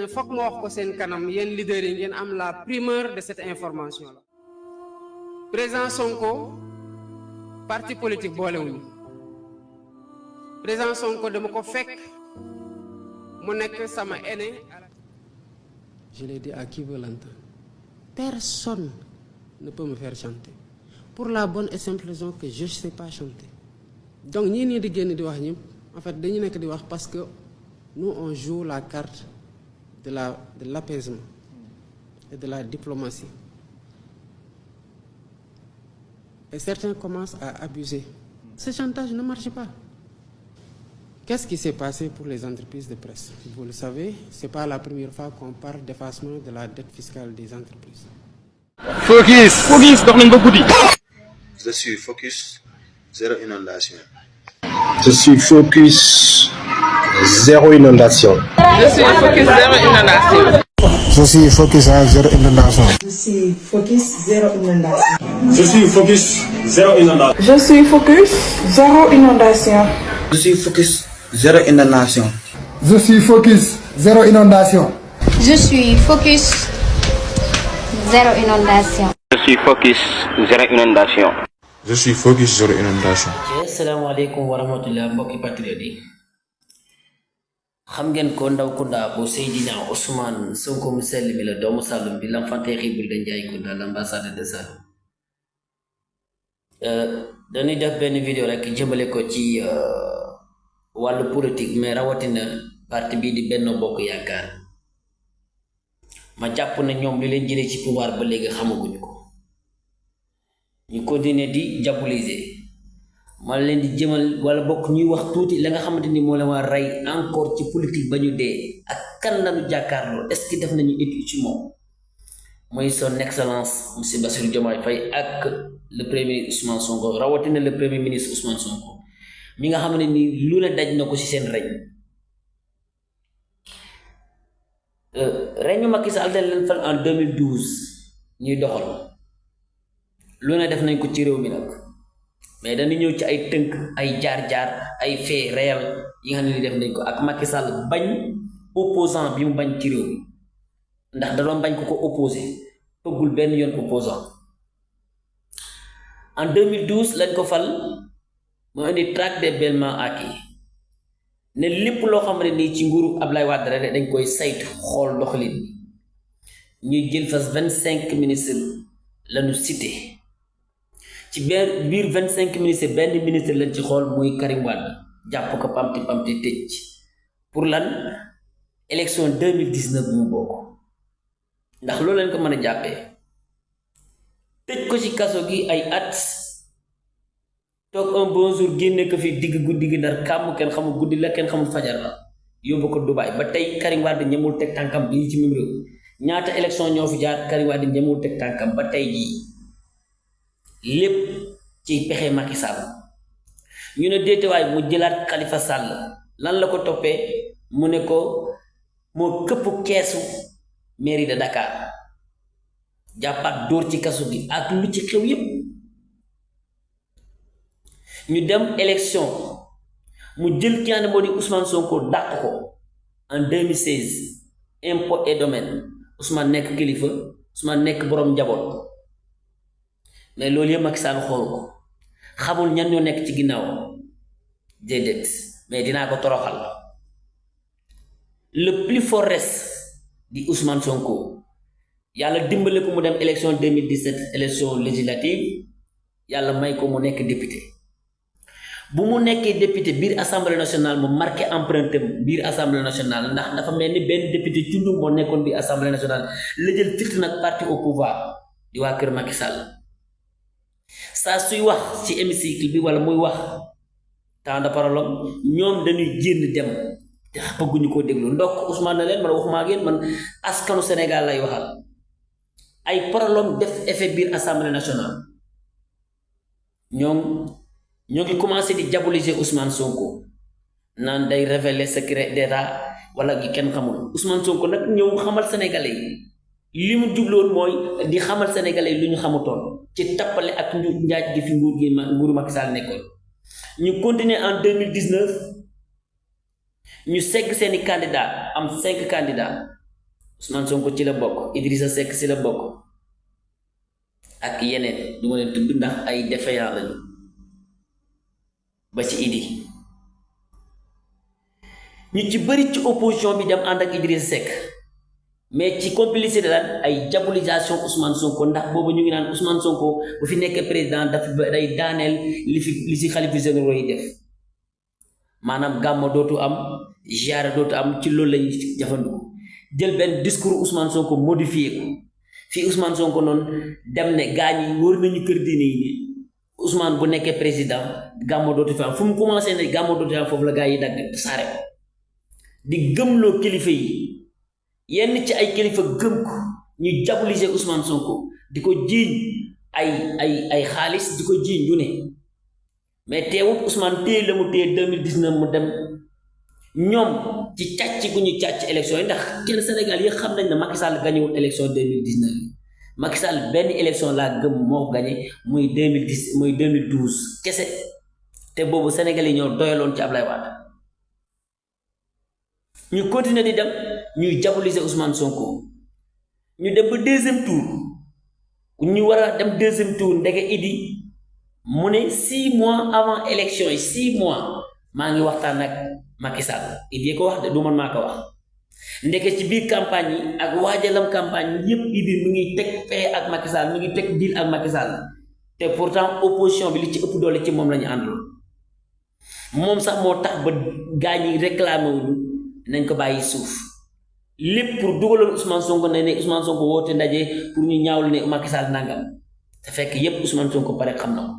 foog ma wax ko seen kanam yéen leaders yi ngeen am la primeur de cette information là. Président Sonko parti politique boolewuñu président Sonko dama ko fekk mu nekk sama aîné. Je l'ai dit à qui veut l'entendre. Personne ne peut me faire chanter pour la bonne et simple raison que je ne sais pas chanter. Donc ñii nii di génn di wax ñëpp en fait dañu nekk di wax parce que nous on joue la carte de l'apaisement et de la diplomatie. Et certains commencent à abuser. Ce chantage ne marche pas. Qu'est-ce qui s'est passé pour les entreprises de presse? Vous le savez, ce n'est pas la première fois qu'on parle d'effacement de la dette fiscale des entreprises. Je suis focus, zéro inondation. Je suis focus, zéro inondation. Je suis focus, zéro inondation. Je suis focus à zéro inondation. Je suis focus, zéro inondation. Je suis focus, zéro inondation. Je suis focus, zéro inondation. Je suis focus, zéro inondation. Je suis focus, zéro inondation. Je suis focus, zéro inondation. Je suis focus, zéro inondation. Je suis focus, zéro inondation. Assalamualaikum warahmatullahi mbokki patriote yi xam ngeen ko ndaw Kounda bu Seydina Ousmane Sonko mu sell mi la doomu Saloum bi l'enfant terrible de Ndiaye Kounda l'ambassadeur de Saloum dañuy def benn vidéo rek jëmale ko ci wàllu politique mais rawatina parti bii di Benno Bokk Yaakaar ma jàpp na ñoom li leen jëlee ci pouvoir ba léegi xamaguñu ko ñu continuer di diaboliser ma leen di jëmal wala bokk ñuy wax tuuti la nga xamante ni moo leen war rey encore ci politique ba ñu dee ak kan lañu jàkkaarloo est-ce que def nañu étude ci moom mooy son excellence monsieur Bassirou Diomaye Faye ak le premier ministre Ousmane Sonko rawatina le premier ministre Ousmane Sonko mi nga xam ne ni lu ne daj na ko ci seen reñ reñu Macky Sall dañ leen fal en 2012 ñuy doxal lu ne def nañ ko ci réew mi nag mais dañu ñëw ci ay tënk ay jaar-jaar ay fait réel yi nga xam ne ni def nañ ko ak Macky Sall bañ opposant bi mu bañ ci réew mi ndax da doon bañ ko opposé bëggul benn yoon opposant en 2012 lañ ko fal mu indi traque des bêlements acquis ne lépp loo xam ne nii ci nguuru Ablaye Wade rek dañ koy saytu xool doxalin ñuy jël fas 25 ministres lañu cité ci biir 25 ministres benn ministre lañ ci xool muy Karim Wade jàpp ko pamti tëj pour lan élection 2019 bu mu bokk ndax loolu lañ ko mën a jàppee tëj ko ci kaso gi ay at toog un bon jour génne ko fi digg guddi gi ndar kàmm kenn xamul guddi la kenn xamul fajar la yóbbu ko Dubaay ba tey Karim Wade ñemul teg tànkam bii ci même réew ñaata élection ñoo fi jaar Karim Wade ñemul teg tànkam ba tey jii lépp ci pexe Macky Sall ñu ne déetewaay mu jëlaat Khalifa Sall lan la ko toppee mu ne ko moo këpp keesu mairie de Dakar jàppaat dóor ci kaso gi ak lu ci xew yépp ñu dem élection mu jël ki nga xam ne moo di Ousmane Sonko dàq ko en 2016 impôt et domaine Ousmane nekk kilifa Ousmane nekk borom njaboot mais loolu yëpp Macky Sall xool ko xamul ñan ñoo nekk ci ginnaaw déedéet mais dinaa ko toroxal le plus fort reste di Ousmane Sonko yàlla dimbale ko mu dem élection 2017 élection législative yàlla may ko mu nekk député bu mu nekkee député biir assemblée nationale mu marqué empreinte biir assemblée nationale ndax dafa mel ni benn député cundum moo nekkoon biir assemblée nationale la jël fitt nag parti au pouvoir di waa kër Macky Sall saa suy wax ci hémicycle bi wala muy wax temps de parole ñoom dañuy génn dem te bëgguñu koo déglu ndokk Ousmane na leen man waxuma ak yéen man askanu Sénégal lay waxal ay parole def effet biir assemblée nationale ñoom ñoo ngi commencé di diaboliser Ousmane Sonko naan day révéler secret d'état wala gi kenn xamul Ousmane Sonko nag ñëw xamal sénégalais yi li mu jubloon mooy di xamal sénégalais yi lu ñu xamutoon ci tappale ak njaaj gi fi nguuru Macky Sall nekkoon ñu continuer en 2019 ñu segg seeni candidat am 5 candidats Ousmane Sonko ci la bokk Idrissa Seck ci la bokk ak yeneen du ma leen tudd ndax ay défaillant lañu ba ci Idi ñu ci bëri ci opposition bi dem ànd ak Idrissa Seck mais ci complicité lan ay diabolisation Ousmane Sonko ndax boobu ñu ngi naan Ousmane Sonko bu fi nekkee président daf day daaneel li si xalifa généraux yi def maanaam gàmmo dootu am ziyaara dootu am ci loolu lañu jëfandiku jël benn discours Ousmane Sonko modifié ko fii Ousmane Sonko noonu dem ne gaañ yi wóor nañu kër diine yi ne Ousmane bu nekkee président gàmmo dootu fi am fu mu commencé ne gàmmo dootu fi am foofu la gaa yi dagg saare ko di gëmloo kilifa yi yenn ci ay kilifa gëm ko ñu diaboliser Ousmane Sonko di ko jiiñ ay xaalis di ko jiiñ ñu ne mais teewut Ousmane téye la mu téye 2019 mu dem ñoom ci càcc gu ñu càcc élection yi ndax kenn Sénégal yi xam nañ ne Macky Sall gañewul élection 2019 Macky Sall benn élection laa gëm moo ko gañe muy 2012 kese te boobu Sénégal yi ñoo doyaloon ci Ablaye Wade ñu continuer di dem ñuy diaboliser Ousmane Sonko ñu dem ba deuxième tour ñu war a dem deuxième tour ndeke Idi mu ne 6 mois avant élection yi 6 mois maa ngi waxtaan ak Macky Sall Idi ko wax de du man maa ko wax ndeke ci biir campagne yi ak waajalam campagne yépp Idi mu ngi teg fee ak Macky Sall mu ngi teg deal ak Macky Sall te pourtant opposition bi li ci ëpp doole ci moom la ñu àndul moom sax moo tax ba gaañ yi réclamé wuñu nañ ko bàyyi suuf lépp pour dugaloon Ousmane Sonko ne Ousmane Sonko woote ndaje pour ñu ñaawlu ne Macky Sall nangam te fekk yépp Ousmane Sonko pare xam na ko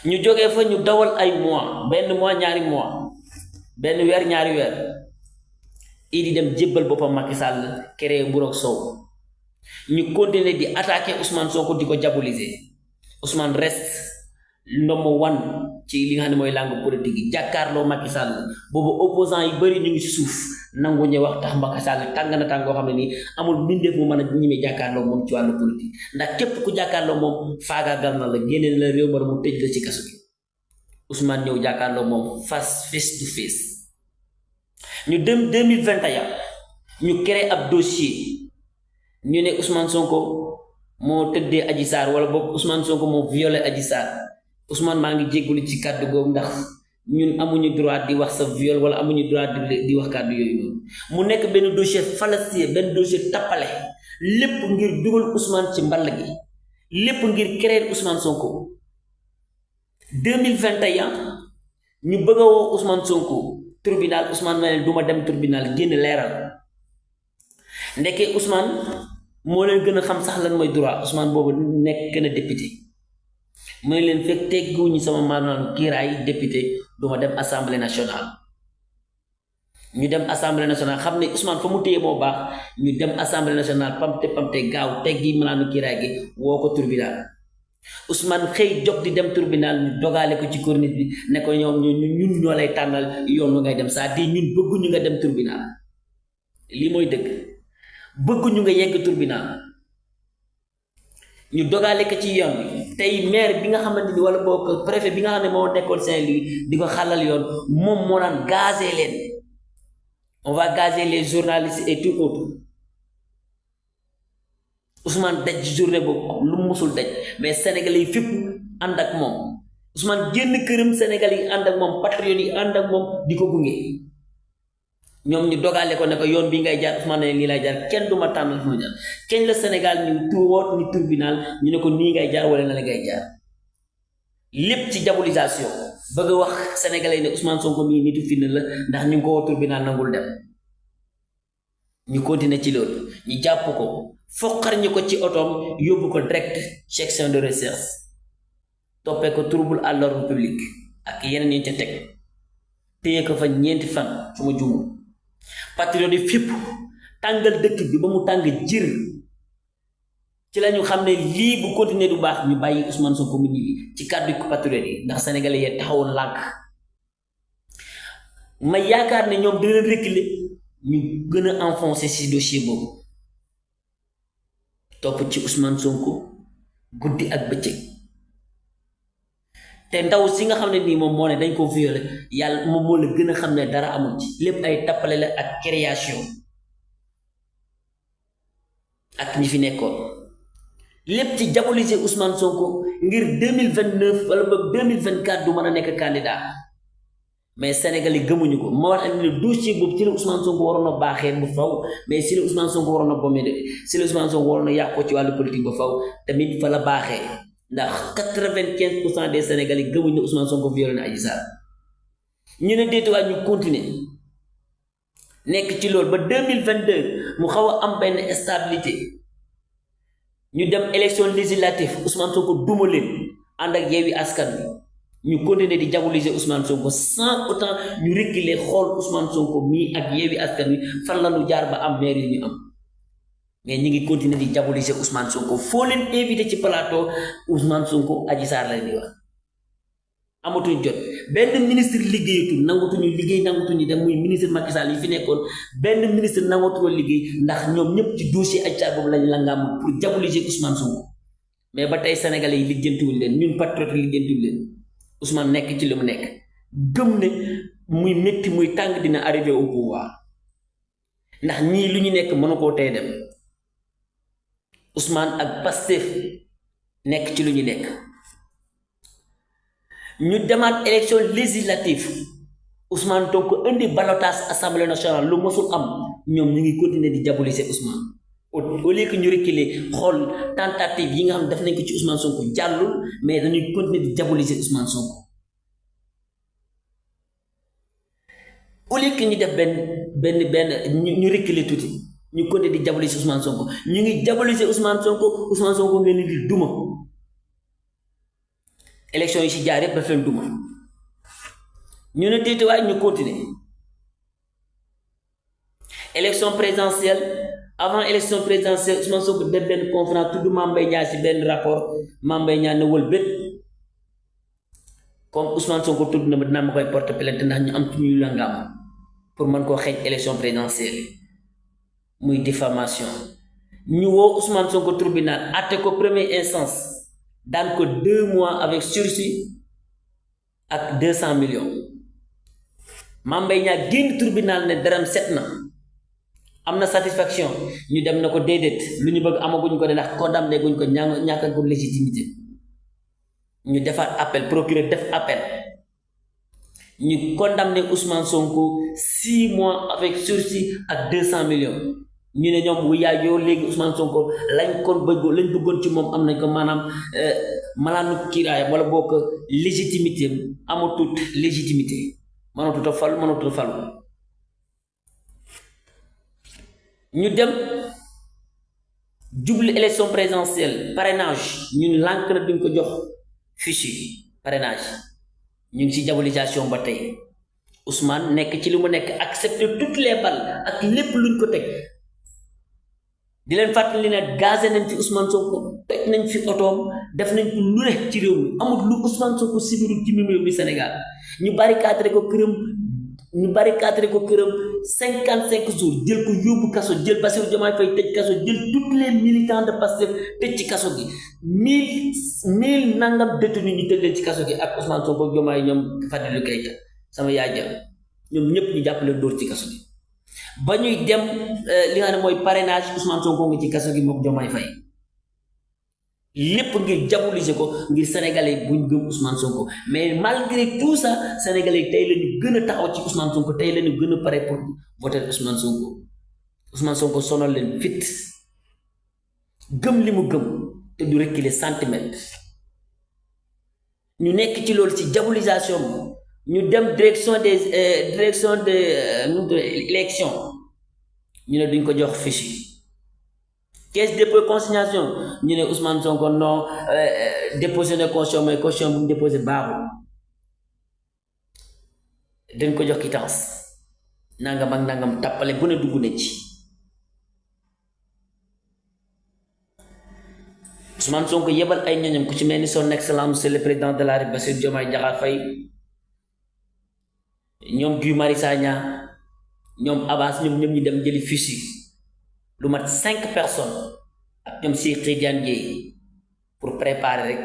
ñu jógee fa ñu dawal ay mois benn mois ñaari mois benn weer ñaari weer Idi dem jébbal boppam Macky Sall créé Mburok Sow ñu continuer di attaquer Ousmane Sonko di ko diaboliser Ousmane reste number 1 ci li nga xam ne mooy langue politique yi jàkkaarloo Macky Sall boobu opposant yi bëri ñu ngi ci suuf nangu ñu wax tax Macky Sall tàng na tàng boo xam ne nii amul mbindeef mu mën a ñemee jàkkaarloo moom ci wàllu politique ndax képp ku jàkkaarloo moom faagaagal na la génne la réew mara mu tëj la ci kaso bi Ousmane ñëw jàkkaarloo moom face to face ñu dem 2021 ñu créé ab dossier ñu ne Ousmane Sonko moo tëddee Adji Sarr wala boog Ousmane Sonko moo violé Adji Sarr Ousmane maa ngi jéggulu ci kàddu googu ndax ñun amuñu droit di wax sa viol wala amuñu droit di wax kàddu yooyu noonu mu nekk benn dossier fallacieux benn dossier tappale lépp ngir dugal Ousmane ci mball gi lépp ngir créer Ousmane Sonko 2021 ñu bëgg a woo Ousmane Sonko tribunal Ousmane na leen duma dem tribunal génn leeral ndeke Ousmane moo leen gën a xam sax lan mooy droit Ousmane boobu nekk na député mooy leen fekk tegguñu sama maanaam kiiraay député duma dem assemblée nationale ñu dem assemblée nationale xam ne Ousmane fa mu téye moo baax ñu dem assemblée nationale pamte gaaw teggi maanaam kiiraay gi woo ko tribunal Ousmane xëy jog di dem tribunal ñu dogale ko ci corniche bi ne ko ñoom ñun ñoo lay tànnal yoon wa ngay dem c'est-à-dire ñun bëgguñu nga dem tribunal lii mooy dëgg bëgguñu nga yegg tribunal ñu dogale ko ci yoon bi tey maire bi nga xamante ni wala boog préfet bi nga xam ne moo nekkoon Saint-Louis di ko xalal yoon moom moo naan gazer leen on va gazer les journalistes et tout autre Ousmane daj journée boobu lu musul daj mais Sénégalais yi fépp ànd ak moom Ousmane génn këram Sénégalais yi ànd ak moom patriotes yi ànd ak moom di ko gunge ñoom ñu dogale ko ne ko yoon bi ngay jaar Ousmane ne lii lay jaar kenn du ma tànnal fu ma jaar kenn la Sénégal ñu woot ni tribunal ñu ne ko nii ngay jaar wala na la ngay jaar lépp ci diabolisation bëgg a wax Sénégalais ne Ousmane Sonko mii nitu fitna la ndax ñu ngi ko woo tribunal nangul dem ñu continuer ci loolu ñu jàpp ko foqar ñu ko ci otoom yóbbu ko direct section de recherche toppee ko trouble à l'ordre public ak yeneen ñu ca teg téye ko fa ñeenti fan su ma juumul patriote yi fépp tàngal dëkk bi ba mu tàng jër ci la ñu xam ne lii bu continuer du baax ñu bàyyi Ousmane Sonko mu ñibbi ci kàddu ko patriote yi ndax sénégalais yi taxawoon lànk ma yaakaar ne ñoom dina reculer ñu gën a enfoncer ci dossier boobu topp ci Ousmane Sonko guddi ak bëccëg te ndaw si nga xam ne nii moom moo ne dañ ko violé yàlla moom moo la gën a xam ne dara amul ci lépp ay tappale la ak création ak ñi fi nekkoon lépp ci diaboliser Ousmane Sonko ngir 2029 wala ba 2024 du mën a nekk candidat mais Sénégal yi gëmuñu ko moo wax ne dossier boobu ci la Ousmane Sonko waroon a baaxee bu faw mais si la Ousmane Sonko waroon a bombé de si la Ousmane Sonko waroon a yàqoo ci wàllu politique ba faw tamit fa la baaxee ndax 95% des Sénégalais yi gëmuñu ne Ousmane Sonko violé na Adji Sarr ñu ne déetuwaat ñu continuer nekk ci loolu ba 2022 mu xaw a am benn stabilité ñu dem élection législative Ousmane Sonko duma leen ànd ak Yewwi Askan Wi ñu continuer di diaboliser Ousmane Sonko sans autant ñu reculer xool Ousmane Sonko mii ak Yewwi Askan Wi fan la ñu jaar ba am maire yi ñu am mais ñi ngi continuer di diaboliser Ousmane Sonko foo leen invité ci plateau Ousmane Sonko Adji Sarr la ñuy wax amatuñ jot benn ministre liggéeyatul nangatuñu liggéey nangatuñu dem muy ministre Macky Sall yi fi nekkoon benn ministre nangatuñu liggéey ndax ñoom ñëpp ci dossier Adji Sarr boobu lañ la ngam pour diaboliser Ousmane Sonko mais ba tey sénégalais yi lijjantiwuñ leen ñun patriote lijjantiwuñ leen Ousmane nekk ci li mu nekk gëm ne muy métti muy tàng dina arrivé au pouvoir ndax ñii lu ñu nekk mënu koo tey dem Ousmane ak Pastef nekk ci lu ñu nekk ñu demaat élection législative Ousmane donc indi ballottage assemblée nationale lu mosul am ñoom ñu ngi continuer di diaboliser Ousmane au lieu que ñu reculer xool tentative yi nga xam def nañ ko ci Ousmane Sonko jàllul mais dañuy continuer di diaboliser Ousmane Sonko au lieu que ñu def benn ñu reculer tuuti ñu continuer di diaboliser Ousmane Sonko ñu ngi diaboliser Ousmane Sonko ngeen di duma élection yi ci jaar yëpp daf leen duma ñu ne déete waaye ñu continuer élection présidentielle avant élection présidentielle Ousmane Sonko def benn conférence tudd Mame Mbaye Niang ci benn rapport Mame Mbaye Niang ne wël bét comme Ousmane Sonko tudd na ma dinaa ma koy porter plainte ndax ñu am ci ñuy langam pour mën koo xeeñ élection présidentielle muy diffamation ñu woo Ousmane Sonko tribunal àtte ko première instance daan ko 2 mois avec sursis ak 200 millions Mame Mbaye Niang génn tribunal ne daram set na am na satisfaction ñu dem na ko déedéet lu ñu bëgg amaguñ ko de ndax condamné guñ ko ñàkk ko légitimité ñu defaat appel procureur def appel ñu condamné Ousmane Sonko 6 mois avec sursis ak 200 millions ñu ne ñoom bu yaay yow léegi Ousmane Sonko lañ bëggoon ci moom am nañ ko maanaam malaanu kiiraay wala boo ko légitimité amatut légitimité mënatut a falu ñu dem jublu élection présidentielle parrainage ñun lànk na duñ ko jox fichier parrainage ñu ngi ci diabolisation ba tey Ousmane nekk ci li mu nekk accepter toutes les balles ak lépp luñ ko teg di leen fàttali ne gazé nañ fi Ousmane Sonko toj nañ fi otoom def nañ ko lu ne ci réew mi amul lu Ousmane Sonko sibirul ci réew mi Sénégal ñu barricadé ko këram 55 jours jël ko yóbbu kaso jël Bassirou Diomaye Faye tëj kaso jël tous les militants de Pastef tëj ci kaso gi 1000 nangam détenu ñu tëj leen ci kaso gi ak Ousmane Sonko Diomaye ñoom Fadilou Keita sama yaay ja ñoom ñëpp ñu jàppale dóor ci kaso gi ba ñuy dem li nga xam ne mooy parrainage Ousmane Sonko ngi ci kaso gi moom Diomaye Faye lépp ngir diaboliser ko ngir sénégalais buñ gëm Ousmane Sonko mais malgré tout ça sénégalais tey la ñu gën a taxaw ci Ousmane Sonko tey la ñu gën a pare pour voter Ousmane Sonko sonal leen fit gëm li mu gëm te du reculer centimètre ñu nekk ci loolu ci diabolisation ñu dem direction de élection ñu ne duñ ko jox fiche caisse dépôt consignation ñu ne Ousmane Sonko non déposé na caution mais caution bu mu déposé baaxul dañ ko jox quittance nangam ak nangam tappale bu ne dugg na ci Ousmane Sonko yebal ay ñoñam ku ci mel ni son excellence monsieur le président de la République Bassirou Diomaye Diakhar Faye ñoom Guy Marius Sagna ñoom Abbas ñoom ñëpp ñu dem jëli fiche lu mat 5 personnes ak ñoom Cheikh Tidiane Dièye pour préparer rek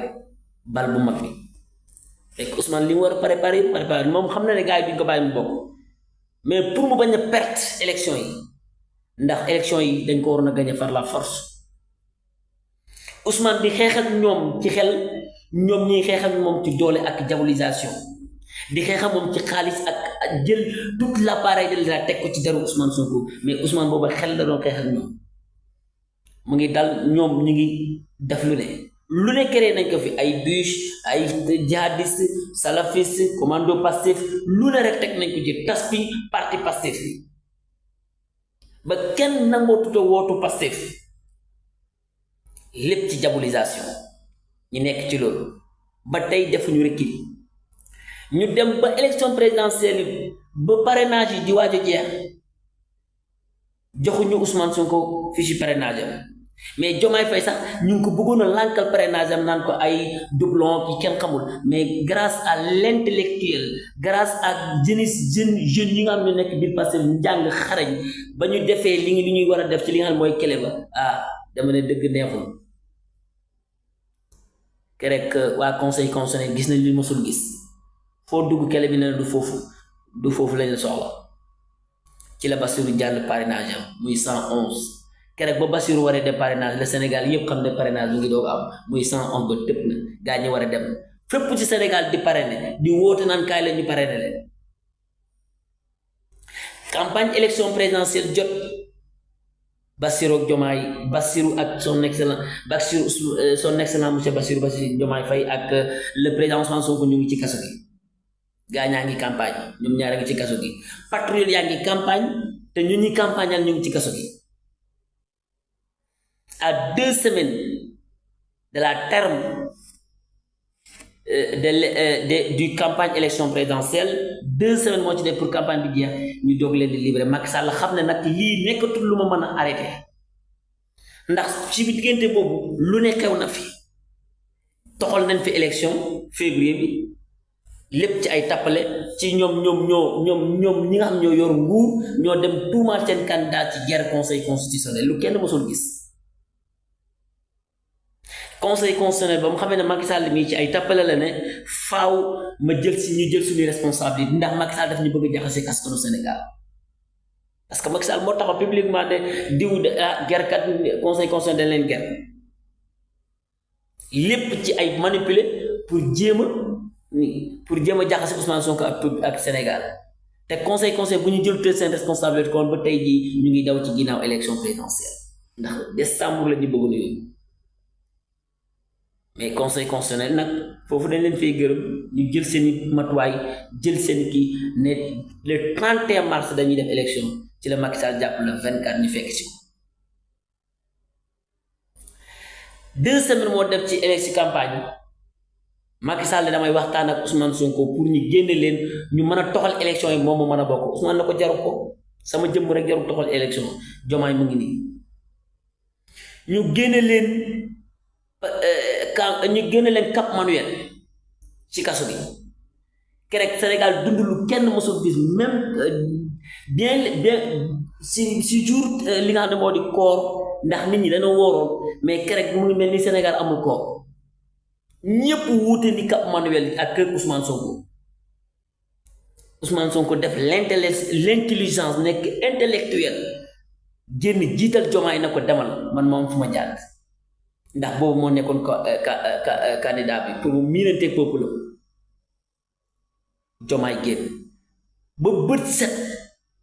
bal bu mag bi fekk Ousmane li mu war a préparer moom xam na ne gars yi duñ ko bàyyi mu bokk mais pour mu bañ a perte élection yi ndax élection yi dañ ko waroon a gagné par la force Ousmane di xeex ak ñoom ci xel ñoom ñuy xeex ak moom ci doole ak diabolisation di xeex ak moom ci xaalis ak jël tout l'appareil de l'État teg ko ci deru Ousmane Sonko mais Ousmane booba xel la doon xeex ak ñoom mu ngi dal ñoom ñu ngi def lu ne créé nañ ko fi ay bûche ay jihadiste salafiste commando Pastef lu ne rek teg nañ ko ci tas bi parti Pastef bi ba kenn nangoo tuta wootu Pastef lépp ci diabolisation ñu nekk ci loolu ba tey defuñu recul ñu dem ba élection présidentielle ba parrainage yi di waaj a jeex joxuñu Ousmane Sonko fiche parrainage am mais Diomaye Faye sax ñu ngi ko bëggoon a lànkal parrainage am naan ko ay doublon ki kenn xamul mais grâce à l'intellectuel grâce à jeunes yi nga xam ne nekk biir Pastef njàng xarañ ba ñu defee li ñuy war a def ci li nga xam ne mooy kele ba dama ne dëgg neexul kerek waa conseil constitutionnel gis nañ li mosul gis foo dugg kele bi ne du foofu lañ la soxla ci la Bassirou jàll parrainage am muy 111 kerek ba Bassirou waree de parrainage le Sénégal yëpp xam ne parrainage mu ngi doog am muy 111 ba tëpp na gaa ñi war a dem fépp ci Sénégal di parrainer di woote naan kaay la ñu parrainer leen campagne élection présidentielle jot Bassirou ak son excellent monsieur Bassirou Diomaye Faye ak le président Ousmane Sonko ñu ngi ci kaso gi gaa ñaa ngi campagne ñoom ñaar a ngi ci kaso gi patriote yaa ngi campagne te ñu ñi campagnal ñu ngi ci kaso gi à 2 semaines de la terme du campagne élection présidentielle 2 semaines moo ci def pour campagne bi jeex ñu doog leen di libéré Macky Sall xam ne nag lii nekkatul lu ma mën a arrêté ndax ci bi diggante boobu lu ne xew na fi toxal nañ fi élection février bi lépp ci ay tappale ci ñoom ñi nga xam ñoo yor nguur ñoo dem tuumaal seen candidat ci guerre conseil constitutionnel lu kenn mësul gis conseil constitutionnel ba mu xamee ne Macky Sall mii ci ay tappale la ne faaw ñu jël suñuy responsabilité ndax Macky Sall daf ñu bëgg a jaxase askanu Sénégal parce que Macky Sall moo taxaw publiquement ne diw guerre kat conseil constitutionnel dañ leen guerre lépp ci ay manipuler pour jéem a jaxase Ousmane Sonko ak Sénégal te conseil bu ñu jël seen responsabilité kon ba tey jii ñu ngi daw ci ginnaaw élection présidentielle ndax décembre la ñu bëggoon yooyu mais conseil constitutionnel nag foofu dañ leen fay gërëm ñu jël seeni matuwaay jël seen kii ne le 31 mars dañuy def élection ci la Macky Sall jàpp le 24 ñu fekk ci ko 2 semaines moo def ci élection campagne Macky Sall damay waxtaan ak Ousmane Sonko pour ñu génne leen ñu mën a toxal élection yi moom mu mën a bokk Ousmane na ko jaru ko sama jëmm rek jaru toxal élection Diomaye mu ngi nii ñu génne leen Cap Manuel ci kaso bi kerek Sénégal dund lu kenn mësul gis même bien si jour li nga xam ne moo di koor ndax nit ñi dañoo wooroon mais kerek mu ngi mel ni Sénégal amul koor ñëpp wuute ni Cap Manuel ak kër Ousmane Sonko def l'intelligence nekk intellectuel génn jiital Diomaye na ko demal man moom fu ma jàdd ndax boobu moo nekkoon candidat bi pour mu miinanteeg peuple Diomaye génn ba bët set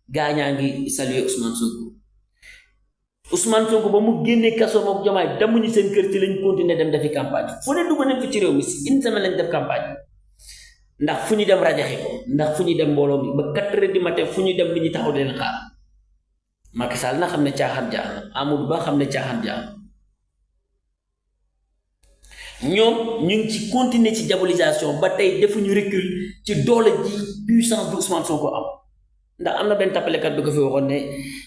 gaañaa ngi saluer Ousmane Sonko ba mu génnee kaso moom Diomaye demuñu seen kër ci lañ continuer dem defi campagne fu ne dugg nañ fi ci réew mi si une semaine lañ def campagne ndax fu ñu dem rajaxe ko ndax fu ñu dem mbooloo mi ba 4 heures du matin fu ñu dem li ñu taxaw di leen xaar Macky Sall na xam ne caaxaan jaax na Amadou Ba xam ne caaxaan jaax na ñoom ñu ngi ci continuer ci diabolisation ba tey defuñu recul ci doole ji puissance bu Ousmane Sonko am ndax am na benn tappalekat bi ko fi waxoon ne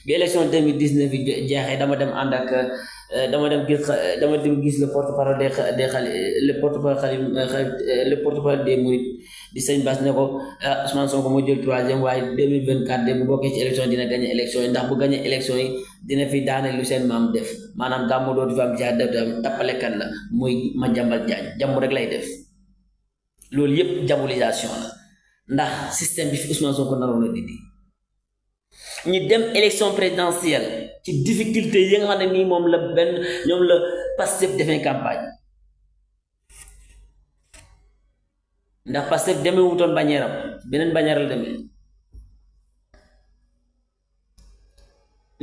bi élection 2019 bi jeexee dama dem ànd ak dama dem gis le porte-parole le porte-parole des Mourides di sëñ Bass ne ko Ousmane Sonko moo jël 3e waaye 2024 de bu bokkee ci élection dina gagné élection yi ndax bu gagné élection yi dina fi daane lu seen maam def maanaam gàmmu dootu fi am ci def tappalekat la muy Madiambal Diagne jàmm rek lay def loolu yépp diabolisation la ndax système bi fi Ousmane Sonko naroon a dindi ñu dem élection présidentielle ci difficulté yi nga xam ne nii moom la ñoom la Pastef defee campagne ndax Pastef demee wutoon bannière am beneen bannière la demee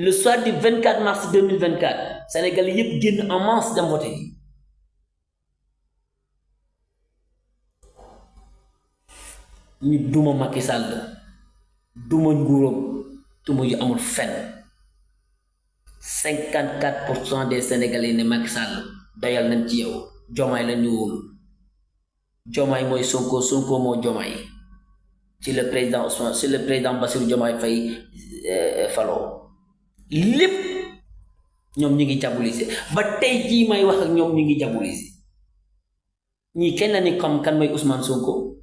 le soir du 24 mars 2024 Sénégal yépp génn en masse dem voter ñu duma Macky Sall duma nguuram duma yu amul fenn 54% des Sénégalais ne Macky Sall doyal nañ ci yow Diomaye la ñu wóolu Diomaye mooy Sonko Sonko moo Diomaye ci le président Ousmane ci le président Bassirou Diomaye Faye falo lépp ñoom ñu ngi diaboliser ba tey jii may wax ak ñoom ñu ngi diaboliser ñii kenn la ni comme kan mooy Ousmane Sonko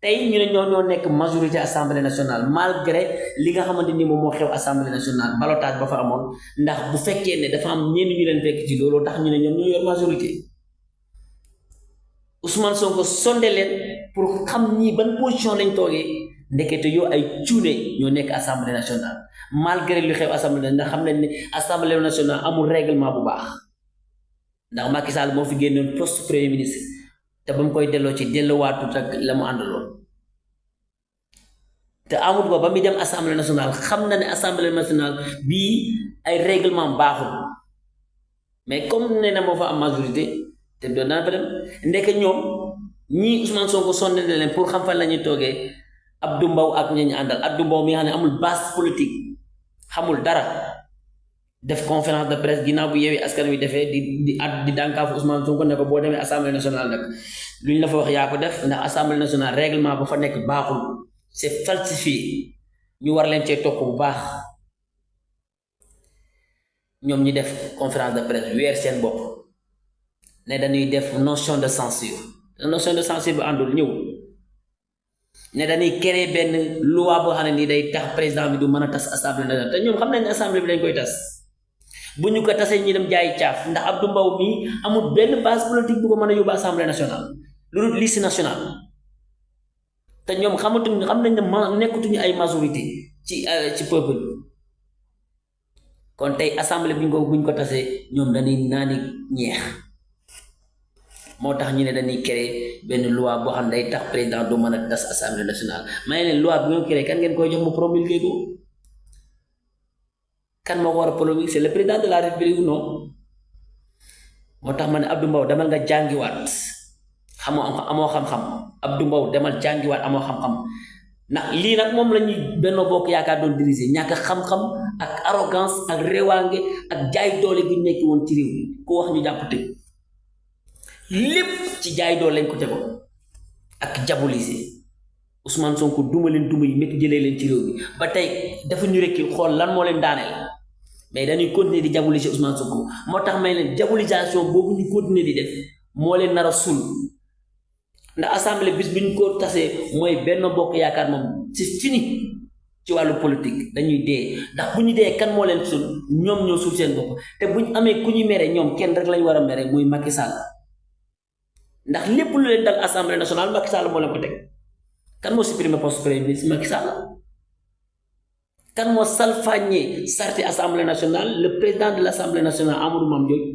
tey ñu ne ñoo nekk majorité assemblée nationale malgré li nga xamante ni moom moo xew assemblée nationale balotage ba fa amoon ndax bu fekkee ne dafa am ñenn ñu leen fekk ci loolu tax ñu ne ñoom ñoo yor majorité Ousmane Sonko sonde leen pour xam ñii ban position lañ toogee ndekete yoo ay cuune ñoo nekk assemblée nationale malgré lu xew assemblée ndax xam nañ ne assemblée nationale amul règlement bu baax ndax Macky Sall moo fi génnoon poste premier ministre te ba mu koy delloo ci delluwaatut ak la mu àndaloon te Amadou Ba ba muy dem assemblée nationale xam na ne assemblée nationale bii ay règlement baaxul mais comme nee na moo fa am majorité te doon daan fa dem ndeke ñoom ñii Ousmane Sonko sonne na leen pour xam fan la ñuy toogee Abdou Mbow ak ñi ñu àndal Abdou Mbow mi nga xam ne amul base politique xamul dara def conférence de presse ginnaaw bu Yewwi Askan Wi defee di dànkaafu Ousmane Sonko ne ko boo demee assemblée nationale nag lu ñu la fa wax yaa ko def ndax assemblée nationale règlement ba fa nekk baaxul c'est falsifié ñu war leen cee topp bu baax ñoom ñi def conférence de presse weer seen bopp ne dañuy def notion de censure notion de censure bu àndul ñëw ne dañuy créer benn loi boo xam ne nii day tax président bi du mën a tas assemblée nationale te ñoom xam nañ ne assemblée bi dañ koy tas bu ñu ko tasee ñi dem jaayi caaf ndax Abdou Mbow mii amul benn base politique bu ko mën a yóbbu assemblée nationale lu dul liste nationale te ñoom xam nañ ne nekkatuñu ay majorité ci peuple bi kon tey assemblée buñ ko tasee ñoom dañuy naani ñeex moo tax ñu ne dañuy créer benn loi boo xam ne day tax président du mën a tas assemblée nationale may leen loi bi ngeen créer kan ngeen koy jox mu promulguer ko kan moo ko war a promulguer c'est le président de la république non moo tax ma ne Abdou Mbow demal nga jàngiwaat amoo xam-xam Abdou Mbow demal jàngiwaat amoo xam-xam ndax lii nag moom la ñuy Benno Bokk Yaakaar doon diriger ñàkk xam-xam ak arrogance ak réewaange ak jaay doole bi ñu nekk woon ci réew mi ku wax ñu jàpp tëj lépp ci jaay doole lañ ko tegoon ak diaboliser Ousmane Sonko duma leen duma yi métti jëlee leen ci réew mi ba tey dafa ñu rekki xool lan moo leen daaneel mais dañuy continuer di diaboliser Ousmane Sonko moo tax may leen diabolisation boobu ñu continuer di def moo leen nar a sul ndax assemblée bis bi ñu ko tasee mooy Benno Bokk Yaakaar moom c'est fini ci wàllu politique dañuy dee ndax bu ñu dee kan moo leen sul ñoom ñoo sul seen bopp te bu ñu amee ku ñu mere ñoom kenn rek lañ war a mere muy Macky Sall ndax lépp lu leen dal assemblée nationale Macky Sall moo leen ko teg kan moo supprimer poste premier ministre Macky Sall kan moo salfaañee sarti assemblée nationale le président de l'assemblée nationale Amadou Mame Diop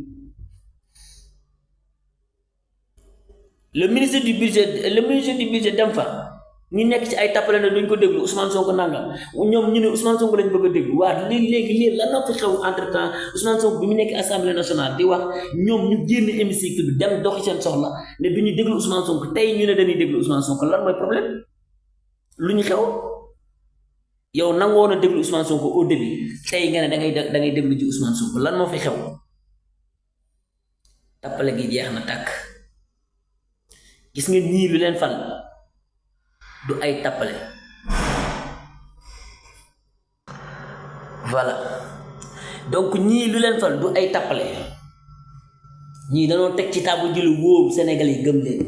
le ministre du budget dem fa ñu nekk ci ay tappale ne duñ ko déglu Ousmane Sonko nangam ñoom ñu ne Ousmane Sonko lañ bëgg a déglu waa léegi lii lan la fi xew entre temps Ousmane Sonko bi mu nekk assemblée nationale di wax ñoom ñu génn hémicycle bi dem doxi seen soxla ne duñu déglu Ousmane Sonko tey ñu ne dañuy déglu Ousmane Sonko lan mooy problème lu ñu xew yow nangoo na déglu Ousmane Sonko au début tey nga ne da ngay déglu ci Ousmane Sonko lan moo fi xew tappale gi jeex na tàkk gis nga ñii lu leen fal du ay tappale voilà donc ñii lu leen fal du ay tappale ñii dañoo teg ci taabu ji lu wóor Sénégal yi gëm leen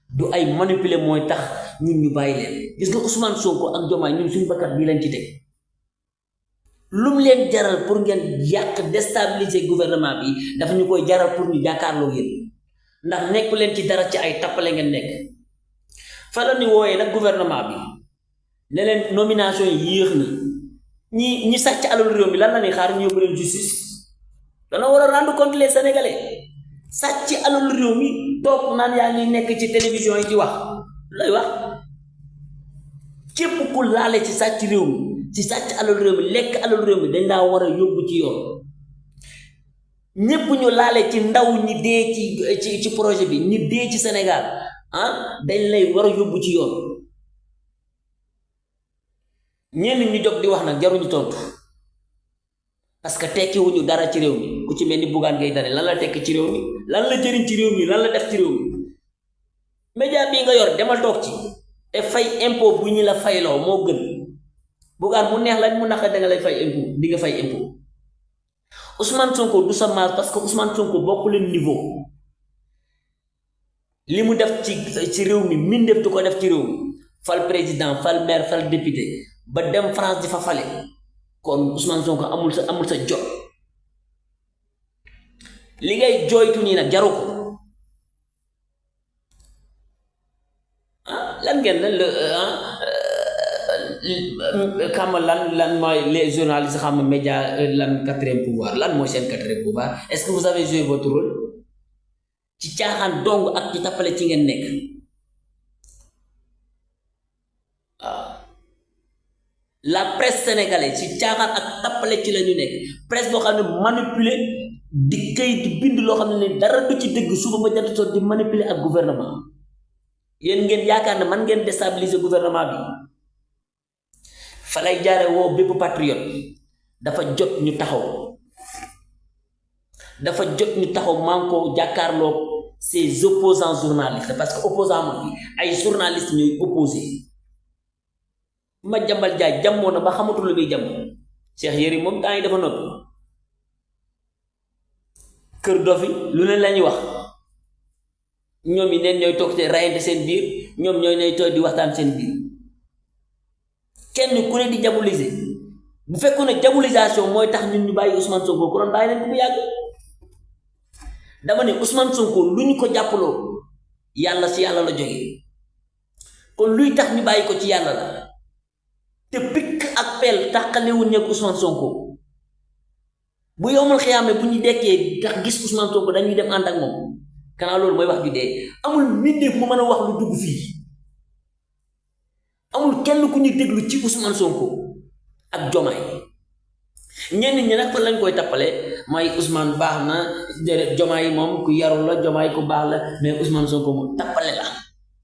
du ay manipuler mooy tax ñun ñu bàyyi leen gis nga Ousmane Sonko ak Diomaye ñun suñu bakkat bii leen ci teg lu mu leen jaral pour ngeen yàq déstabiliser gouvernement bi dafa ñu koy jaral pour ñu jàkkaarloo yéen ndax nekku leen ci dara ci ay tappale ngeen nekk fa la ñu wooyee nag gouvernement bi ne leen nomination yi yéex na ñi sàcc alal réew mi lan la ñuy xaar ñu yóbbu leen justice dana war a rendre compte les Sénégalais sàcc alal réew mi toog naan yaa ngi nekk ci télévision yi ci wax lay wax képp ku laale ci sàcc réew mi ci sàcc alal réew mi lekk alal réew mi dañ laa war a yóbbu ci yoon ñépp ñu laale ci ndaw ñi dee ci projet bi ñi dee ci Sénégal dañ lay war a yóbbu ci yoon ñenn ñu jóg di wax nag jaruñu tontu parce que tekkiwuñu dara ci réew mi ku ci mel ni Bougane Gueye Dany lan la tekki ci réew mi lan la jëriñ ci réew mi lan la def ci réew mi média bii nga yor demal toog ci te fay impôt bu ñu la fayloo moo gën Bougane mu neex lañ mu naqar da nga lay fay impôt di nga fay impôt Ousmane Sonko du sa maas parce que Ousmane Sonko bokku leen niveau li mu def ci réew mi min def du ko def ci réew mi fal président fal maire fal député ba dem France di fa fale kon Ousmane Sonko amul sa jot li ngay jooytu nii nag jaru ko lan ngeen xam lan mooy les journalistes xam média lan quatrième pouvoir lan mooy seen quatrième pouvoir est-ce que vous avez joué votre rôle ci caaxaan dong ak ci tappale ci ngeen nekk la presse sénégalaise ci caaxaan ak tappale ci la ñu nekk presse boo xam ne manipuler di këy di bind loo xam ne dara du ci dëgg suba ba jant soo di manipuler ak gouvernement yéen ngeen yaakaar ne man ngeen déstabiliser gouvernement bi fa lay jaare woo bépp patriote dafa jot ñu taxaw man ko jàkkaarloo ces opposants journalistes parce que opposant mo fi ay journalistes ñooy opposé ma jambal jaay jammoo na ba xamatul lu muy jàmm Cheikh Yérim moom temps yi dafa noppi kër dofi lu leen la ñuy wax ñoom yi neen ñooy toog te rayante seen biir ñoom ñooy toog di waxtaan seen biir kenn ku ne di diaboliser bu fekkoon ne diabolisation mooy tax ñun ñu bàyyi Ousmane Sonko ku doon bàyyi leen ko bu yàgg dama ne Ousmane Sonko lu ñu ko jàppaloo yàlla ci yàlla la jóge kon luy tax ñu bàyyi ko ci yàlla la te pikk ak pel tàqalewul ñeeg Ousmane Sonko bu yowmal xiyaame bu ñu dekkee tax gis Ousmane Sonko dañuy dem ànd ak moom kanaa loolu mooy wax ju dee amul mbindeef mu mën a wax lu dugg fii amul kenn ku ñu déglu ci Ousmane Sonko ak Diomaye ñenn ñi nag fa lañ koy tappale mooy Ousmane baax na Diomaye moom ku yarul la Diomaye ku baax la mais Ousmane Sonko moom tappale la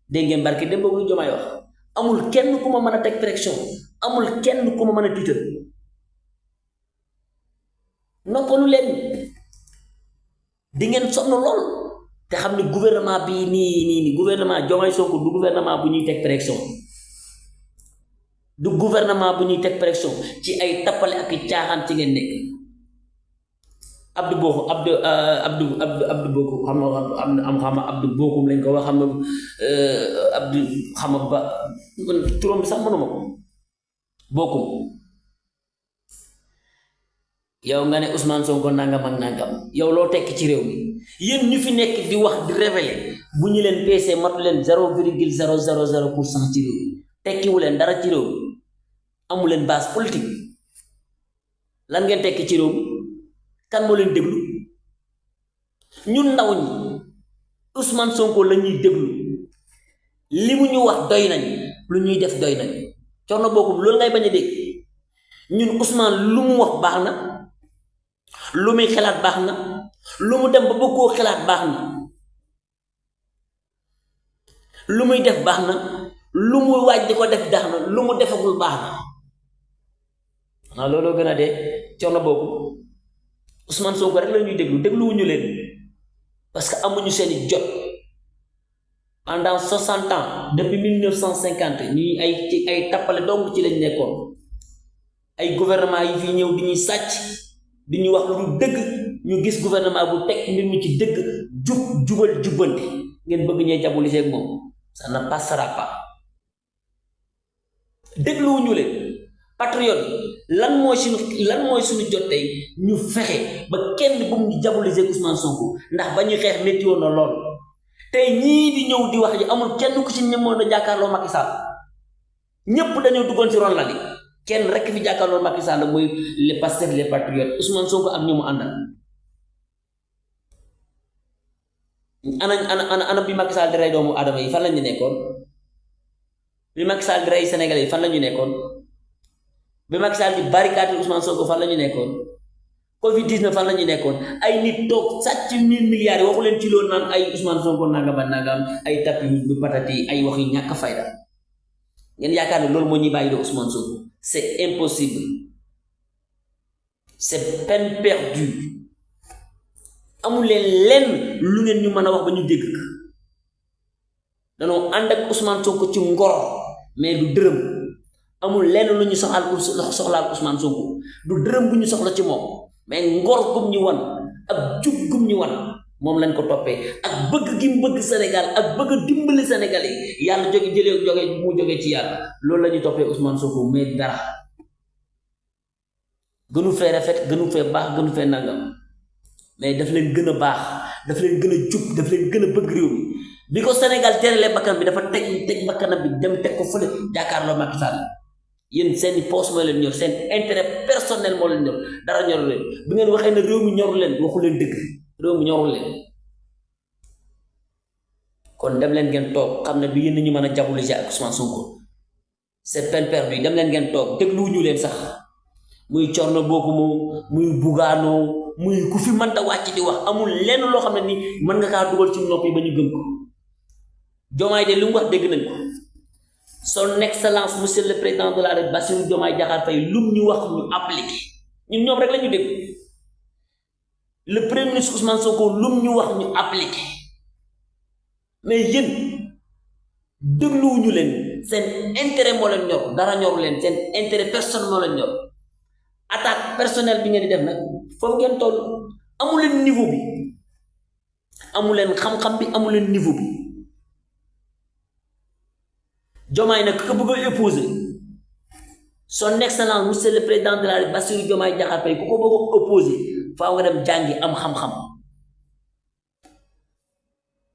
dégg ngeen barke dem boobu Diomaye wax amul kenn ku ma mën a teg pression amul kenn ku ma mën a tiital noppalu leen di ngeen sonn lool te xam ne gouvernement bi nii gouvernement Diomaye Sonko du gouvernement bu ñuy teg pression du gouvernement bu ñuy teg pression ci ay tappale ak i caaxaan ci ngeen nekk Abdou Bokum xam nga Abdou Bokum lañ ko wax xam nga Abdou xam nga ba turam bi sax mënuma ko Bokum yow nga ne Ousmane Sonko nangam ak nangam yow loo tekki ci réew mi yéen ñu fi nekk di wax di révéler bu ñu leen peesee matu leen 0,000% ci réew mi tekkiwu leen dara ci réew mi amu leen base politique lan ngeen tekki ci réew mi kan moo leen déglu ñun ndaw ñi Ousmane Sonko la ñuy déglu li mu ñu wax doy nañ lu ñuy def doy nañ Thierno Bocoum loolu ngay bañ a dégg ñun Ousmane lu mu wax baax na lu muy xalaat baax na lu mu dem ba bëggoo xalaat baax na lu muy def baax na lu mu waaj di ko def baax na lu mu defagul baax na xanaa looloo gën a dee Thierno Bocoum Ousmane Sonko rek la ñuy dégluwuñu leen parce que amuñu seeni jot pendant 60 ans depuis 1950 ñuy ay tappale dong ci lañ nekkoon ay gouvernement yi fi ñëw di ñuy sàcc di ñuy wax lu dëgg ñu gis gouvernement bu teg mbir mi ci dëgg jubal jubbante ngeen bëgg ñee diaboliser ak moom ça ne passera pas dégluwuñu leen patriote lan mooy suñu jot tey ñu fexe ba kenn bu mu diaboliser Ousmane Sonko ndax ba ñuy xeex métti woon na lool tey ñii di ñëw di wax ji amul kenn ku ci ñemoon a jàkkaarloo Macky Sall ñépp dañoo duggoon ci ron la li kenn rek fi jàkkaarloo Macky Sall mooy les Pastef les patriotes Ousmane Sonko ak ñu mu àndal ana bi Macky Sall di rey doomu aadama yi fan la ñu nekkoon bi Macky Sall di rey Sénégalais yi fan la ñu nekkoon bi Macky Sall di barricade Ousmane Sonko fan la ñu nekkoon Covid-19 fan la ñu nekkoon ay nit toog sàcc 1000 milliards yi waxu leen ci loolu naan ay Ousmane Sonko nangam ak nangam ay tapis bu patati ay wax yu ñàkk fayda ngeen yaakaar ne loolu moo ñuy bàyyi doo Ousmane Sonko c'est impossible c'est peine perdue amul leen lenn lu ngeen ñu mën a wax ba ñu dégg danoo ànd ak Ousmane Sonko ci ngor mais du dërëm amul lenn lu ñu soxlaal Ousmane Sonko du dërëm bu ñu soxla ci moom mais ngor gum ñu wan ak jub gum ñu wan moom lañ ko toppee ak bëgg gi mu bëgg Sénégal ak bëgg dimbali Sénégalais yi yàlla jóge ci yàlla loolu la ñu toppee Ousmane Sonko mais dara gënu fee rafet gënu fee baax gënu fee nangam mais daf leen gën a baax daf leen gën a jub daf leen gën a bëgg réew mi bi ko Sénégal terale bakkan bi dafa teg bakkanam bi dem teg ko fële jàkkaarloo Macky Sall yéen seeni poche moo leen ñor seen intérêt personnel moo leen ñor dara ñoru leen bi ngeen waxee ne réew mi ñoru leen waxu leen dëgg réew mi ñoru leen kon dem leen ngeen toog xam ne du yéen ñu mën a diaboliser ak Ousmane Sonko c'est peine perdue dem leen ngeen toog dégluwuñu leen sax muy Thierno Bocoum muy Bougano muy ku fi mënta wàcc di wax amul lenn loo xam ne ni mën nga kaa dugal ci nopp yi ba ñu gëm ko Diomaye de li mu wax dégg nañ ko son excellence monsieur le président de la République Bassirou Diomaye Diakhar Faye lum ñu wax ñu appliqué ñun ñoom rek la ñu dégg le premier ministre Ousmane Sonko lum ñu wax ñu appliqué mais yéen dégluwuñu leen seen intérêt moo leen ñor dara ñoru leen seen intérêt personnel moo leen ñor attaque personnelle bi ngeen di def nag foofu ngeen toll amu leen niveau bi amu leen xam-xam bi amu leen niveau bi Diomaye nag ko bëgg a opposé son excellence monsieur le président de la République Bassirou Diomaye Diakhar Faye ku ko bëgg a opposé faaw nga dem jàngi am xam-xam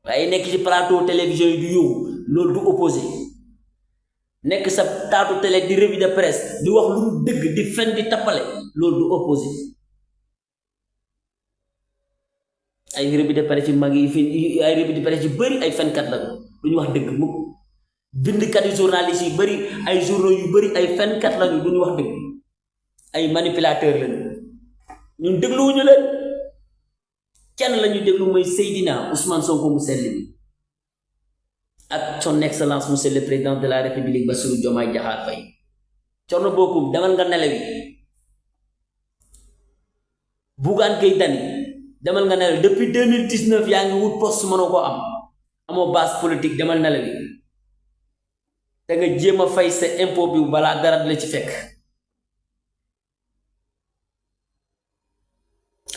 waaye nekk ci plateau télévision yi du yóbbu loolu du opposé nekk sa taatu télé di revue de presse di wax lu mu dëgg di fen di tappale loolu du opposé ay revue de presse yu mag yi fi ay revue de presse yu bëri ay fenkat la du ñu wax dëgg mukk bindkat yu journalistes yu bëri ay journaux yu bëri ay fenkat lañu du ñu wax dëgg ay manipulateur lañu ñun dégluwuñu leen kenn la ñu déglu mooy Seydina Ousmane Sonko mu sell bi ak son excellence monsieur le président de la République Bassirou Diomaye Diakhar Faye Thierno Bocoum demal nga nelawi Bougane Gueye Dany demal nga nelawi depuis 2019 yaa ngi wut poste mënoo ko am amoo base politique demal nelawi da nga jéem a fay sa impôt bi balaa dara la ci fekk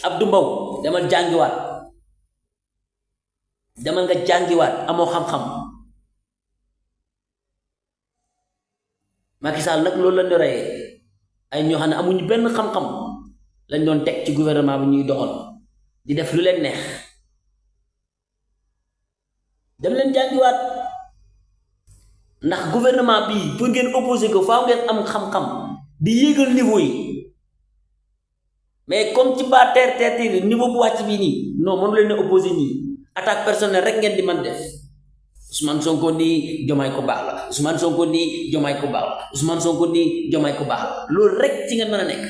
Abdou Mbow demal jàngiwaat demal nga jàngiwaat amoo xam-xam Macky Sall nag loolu la ñu reyee ay ñoo xam ne amuñu benn xam-xam lañ doon teg ci gouvernement bi ñuy doxal di def lu leen neex dem leen jàngiwaat ndax gouvernement bii pour ngeen opposé ko faaw ngeen am xam-xam di yéegal niveau yi mais comme ci ba terre niveau bu wàcc bii nii non mënu leen a opposé nii attaque personnelle rek ngeen di man def Ousmane Sonko nii Diomaye ko baax la Ousmane Sonko nii Diomaye ko baax la Ousmane Sonko nii Diomaye ko baax la loolu rek ci ngeen mën a nekk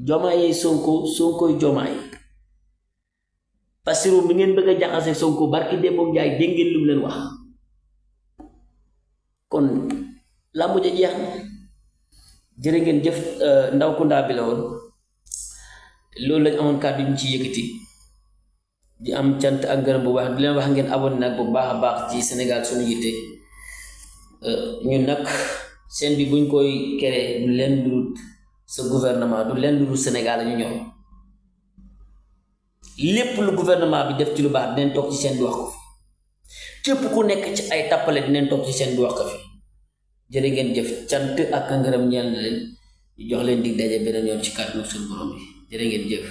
Diomaye Sonko Sonkoy Diomaye Bassirou mi ngeen bëgg a jaxase Sonko barki Demba Ndiaye dégg ngeen lu mu leen wax kon làmb ja jeex na jërë ngeen jëf ndaw ku ndaa bi la woon loolu lañ amoon kàddu ñu ci yëkkati di am cant ak ngërëm bu baax di leen wax ngeen abonné nag bu baax a baax ci Sénégal Suñu Yitte ñun nag seen bi buñ koy créé du leen dul sa gouvernement du leen dul Sénégal ñu ñor lépp lu gouvernement bi def ci lu baax dinañ toog ci seen di wax ko fi képp ku nekk ci ay tappale dinañ toog ci seen di wax ko fi jërë ngeen jëf cant ak ngërëm ñeel na leen ñu jox leen dig daje beneen yoon ci kàddu suñu borom bi jërë ngeen jëf